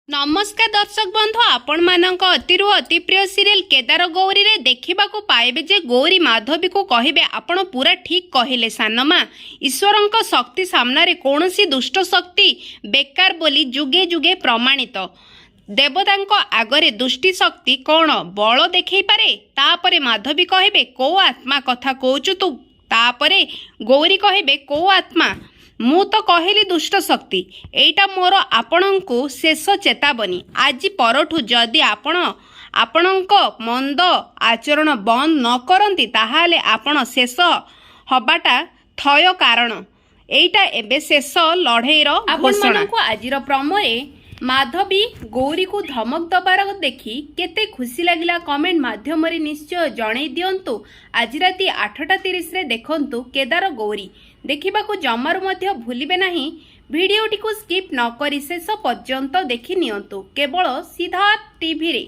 ନମସ୍କାର ଦର୍ଶକ ବନ୍ଧୁ, ଆପଣମାନଙ୍କ ଅତିରୁ ଅତି ପ୍ରିୟ ସିରିଏଲ କେଦାର ଗୌରୀରେ ଦେଖିବାକୁ ପାଇବେ ଯେ ଗୌରୀ ମାଧବୀକୁ କହିବେ, "ଆପଣ ପୁରା ଠିକ୍ କହିଲେ ସାନମା। ଈଶ୍ୱରଙ୍କ ଶକ୍ତି ସାମ୍ନାରେ କୌଣସି ଦୁଷ୍ଟ ଶକ୍ତି ବେକାର ବୋଲି ଯୁଗେ ଯୁଗେ ପ୍ରମାଣିତ। ଦେବତାଙ୍କ ଆଗରେ ଦୁଷ୍ଟି ଶକ୍ତି କ'ଣ ବଳ ଦେଖେଇ ପାରେ?" ତାପରେ ମାଧବୀ କହିବେ, "କୋଉ ଆତ୍ମା କଥା କହୁଛୁ ତୁ?" ତାପରେ ଗୌରୀ କହିବେ, "କୋଉ ଆତ୍ମା? ମୁଁ ତ କହିଲି ଦୁଷ୍ଟ ଶକ୍ତି। ଏଇଟା ମୋର ଆପଣଙ୍କୁ ଶେଷ ଚେତାବନୀ। ଆଜି ପରଠୁ ଯଦି ଆପଣ ଆପଣଙ୍କ ମନ୍ଦ ଆଚରଣ ବନ୍ଦ ନ କରନ୍ତି, ତାହେଲେ ଆପଣ ଶେଷ ହବାଟା ଥୟ। କାରଣ ଏଇଟା ଏବେ ଶେଷ ଲଢ଼େଇର ଘୋଷଣା।" ଆପଣମାନଙ୍କୁ ଆଜିର ପ୍ରମୋରେ ମାଧବୀ ଗୌରୀକୁ ଧମକ ଦବାର ଦେଖି କେତେ ଖୁସି ଲାଗିଲା, କମେଣ୍ଟ ମାଧ୍ୟମରେ ନିଶ୍ଚୟ ଜଣେଇ ଦିଅନ୍ତୁ। ଆଜି ରାତି 8:30ରେ ଦେଖନ୍ତୁ କେଦାର ଗୌରୀ। ଦେଖିବାକୁ ଜମାରୁ ମଧ୍ୟ ଭୁଲିବେ ନାହିଁ। ଭିଡ଼ିଓଟିକୁ ସ୍କିପ୍ ନ କରି ଶେଷ ପର୍ଯ୍ୟନ୍ତ ଦେଖି ନିଅନ୍ତୁ କେବଳ ସିଦ୍ଧାର୍ଥ ଟିଭିରେ।